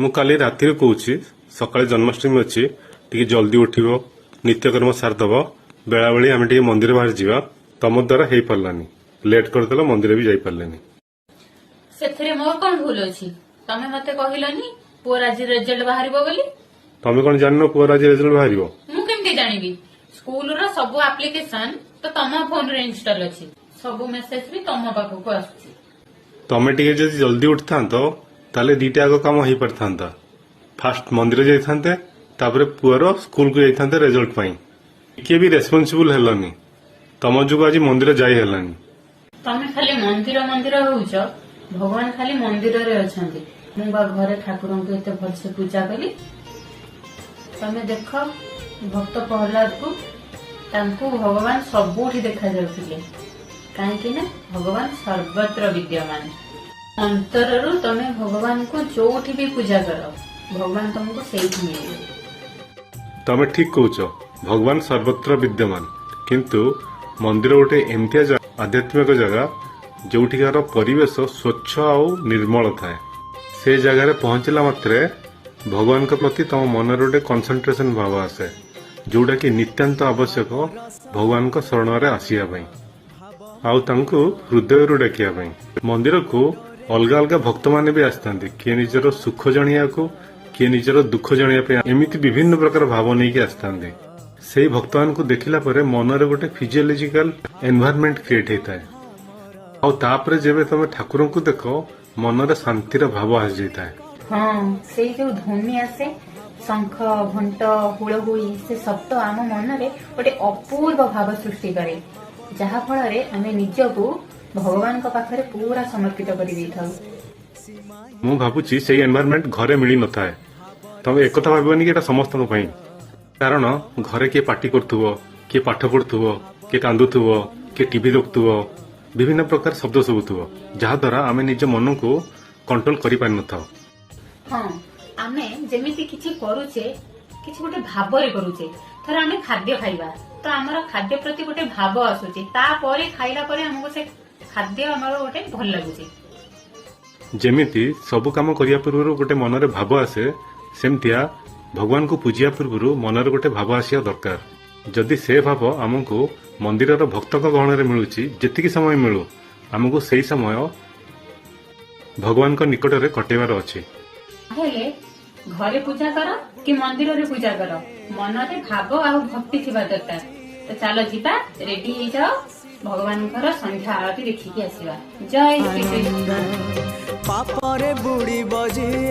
ମୁଁ କାଲି ରାତିରେ କହୁଛି, ସକାଳେ ଜନ୍ମାଷ୍ଟମୀ ଅଛି, ଟିକେ ଜଲ୍ଦି ଉଠିବ, ନିତ୍ୟକର୍ମ ସାରିଦବ, ବେଳାବେଳି ଆମେ ଟିକେ ମନ୍ଦିର ବାହାରି ଯିବା। ତମ ଦ୍ୱାରା ହେଇପାରିଲାନି, ଲେଟ୍ କରିଦେଲ, ମନ୍ଦିର ବି ଯାଇପାରିଲେନି। ସେଥିରେ ମୋର କଣ ଭୁଲ ଅଛି? ତମେ ମତେ କହିଲନି ପୁଅର ଆଜି ରେଜଲ୍ଟ ବାହାରିବ ବୋଲି। ତମେ କଣ ଜାଣିନ ପୁଅର ଆଜି ରେଜଲ୍ଟ ବାହାରିବ? ମୁଁ କେମିତି ଜାଣିବି? ସ୍କୁଲର ସବୁ ଆପ୍ଲିକେସନ ତ ତମ ଫୋନରେ ଇନଷ୍ଟଲ ଅଛି, ସବୁ ମେସେଜ ବି ତମ ପାଖକୁ ଆସୁଛି। ତମେ ଟିକେ ଯଦି ଜଲ୍ଦି ଉଠିଥାନ୍ତ, ତାହେଲେ ଦିଟା ଆଗ କାମ ହେଇପାରିଥାନ୍ତା। ଫାଷ୍ଟ ମନ୍ଦିର ଯାଇଥାନ୍ତେ, ତାପରେ ପୁଅର ସ୍କୁଲକୁ ଯାଇଥାନ୍ତେ ରେଜଲ୍ଟ ପାଇଁ। ଟିକେ ବି ରେସ୍ପନ୍ସିବୁଲ ହେଲନି। ତମ ଯୋଗୁ ଆଜି ମନ୍ଦିର ଯାଇ ହେଲାନି। ତମେ ଖାଲି ମନ୍ଦିର ମନ୍ଦିର ହଉଛ। ଭଗବାନ ଖାଲି ମନ୍ଦିରରେ ଅଛନ୍ତି? ମୁଁ ବା ଘରେ ଠାକୁରଙ୍କୁ ଏତେ ଭଲସେ ପୂଜା କଲି। ତମେ ଦେଖ ଭକ୍ତ ପ୍ରହ୍ଲାଦକୁ, ତାଙ୍କୁ ଭଗବାନ ସବୁଠି ଦେଖାଯାଉଥିଲେ। କାହିଁକି ନା ଭଗବାନ ସର୍ବତ୍ର ବିଦ୍ୟମାନ। ଅନ୍ତରରୁ ତମେ ଭଗବାନଙ୍କୁ ଯୋଉଠି ବି ପୂଜା କର, ଭଗବାନ ତମକୁ ସେଇଠି ମିଳିବେ। ତମେ ଠିକ କହୁଛ, ଭଗବାନ ସର୍ବତ୍ର ବିଦ୍ୟମାନ। କିନ୍ତୁ ମନ୍ଦିର ଗୋଟେ ଏମିତିଆ ଆଧ୍ୟାତ୍ମିକ ଜାଗା, ଯୋଉଠିକାର ପରିବେଶ ସ୍ୱଚ୍ଛ ଆଉ ନିର୍ମଳ ଥାଏ। ସେ ଜାଗାରେ ପହଞ୍ଚିଲା ମାତ୍ରେ ଭଗବାନଙ୍କ ପ୍ରତି ତମ ମନରେ ଗୋଟେ କନସେନ୍ଟ୍ରେସନ ଭାବ ଆସେ, ଯୋଉଟା କି ନିତ୍ୟାନ୍ତ ଆବଶ୍ୟକ ଭଗବାନଙ୍କ ଶରଣରେ ଆସିବା ପାଇଁ ଆଉ ତାଙ୍କୁ ହୃଦୟରୁ ଡାକିବା ପାଇଁ। ମନ୍ଦିରକୁ ଅଲଗା ଅଲଗା ଭକ୍ତମାନେ ବି ଆସିଥାନ୍ତି, କିଏ ନିଜର ସୁଖ ଜଣେଇବାକୁ, କିଏ ନିଜର ଦୁଃଖ ଜଣେଇବା ପାଇଁ, ଏମିତି ବିଭିନ୍ନ ପ୍ରକାର ଭାବ ନେଇକି ଆସିଥାନ୍ତି। ସେଇ ଭକ୍ତମାନଙ୍କୁ ଦେଖିଲା ପରେ ମନରେ ଗୋଟେ ଫିଜିଓଲୋଜିକାଲ ଏନଭାରମେଣ୍ଟ କ୍ରିଏଟ ହେଇଥାଏ। ଆଉ ତାପରେ ଯେବେ ତମେ ଠାକୁରଙ୍କୁ ଦେଖ, ମନରେ ଶାନ୍ତିର ଭାବ ଆସିଯାଇଥାଏ। ହଁ, ସେଇ ଯୋଉ ଧ୍ୱନି ଆସେ, ଶଙ୍ଖ, ଘଣ୍ଟ, ହୁଳହୁଳି, ସେ ଶବ୍ଦ ଆମ ମନରେ ଗୋଟେ ଅପୂର୍ବ ଭାବ ସୃଷ୍ଟି କରେ, ଯାହା ଫଳରେ ଆମେ ନିଜକୁ ଭଗବାନଙ୍କ ପାଖରେ ପୁରା ସମର୍ପିତ କରିଦେଇଥାଉ। ମୁଁ ଭାବୁଛି ସେଇ ଏନଭାରମେଣ୍ଟ ଘରେ ମିଳି ନଥାଏ। ତମେ ଏକଥା ଭାବିବନି କି ଏଟା ସମସ୍ତଙ୍କ ପାଇଁ। କାରଣ ଘରେ କିଏ ପାଟି କରୁଥିବ, କିଏ ପାଠ ପଢୁଥିବ, କିଏ କାନ୍ଦୁଥିବ, କିଏ ଟିଭି ଦେଖୁଥିବ, ବିଭିନ୍ନ ପ୍ରକାର ଶବ୍ଦ ଶୁଭୁଥିବ, ଯାହାଦ୍ୱାରା ଆମେ ନିଜ ମନକୁ କଣ୍ଟ୍ରୋଲ କରିପାରିନଥାଉ। ହଁ, ଆମେ ଯେମିତି କିଛି କରୁଛେ, କିଛି ଗୋଟେ ଭାବରେ କରୁଛେ। ଥରେ ଆମେ ଖାଦ୍ୟ ଖାଇବା ତ ଆମର ଖାଦ୍ୟ ପ୍ରତି ଗୋଟେ ଭାବ ଆସୁଛି, ତାପରେ ଖାଇଲା ପରେ ଆମକୁ ସେ ଖାଦ୍ୟ ଆମର ଗୋଟେ ଭଲ ଲାଗୁଛି। ଯେମିତି ସବୁ କାମ କରିବା ପୂର୍ବରୁ ଗୋଟେ ମନରେ ଭାବ ଆସେ, ସେମିତିଆ ଭଗବାନଙ୍କୁ ପୂଜିବା ପୂର୍ବରୁ ମନରେ ଗୋଟେ ଭାବ ଆସିବା ଦରକାର। ଯଦି ସେ ଭାବ ଆମକୁ ମନ୍ଦିରର ଭକ୍ତଙ୍କ ଗହଣରେ ମିଳୁଛି, ଯେତିକି ସମୟ ମିଳୁ, ଆମକୁ ସେଇ ସମୟ ଭଗବାନଙ୍କ ନିକଟରେ କଟେଇବାର ଅଛି। ହେଲେ ଘରେ ପୂଜା କର କି ମନ୍ଦିରରେ ପୂଜା କର, ମନରେ ଭାବ ଆଉ ଭକ୍ତି ଥିବା ଦରକାର। ତ ଚାଲ ଯିବା, ରେଡି ହେଇଯାଅ, ଭଗବାନଙ୍କର ସନ୍ଧ୍ୟା ଆଳତି ଦେଖିକି ଆସିବା। ଜୟ ଶ୍ରୀକୃଷ୍ଣ। ପାପରେ ବୁଡ଼ିବ ଯିଏ।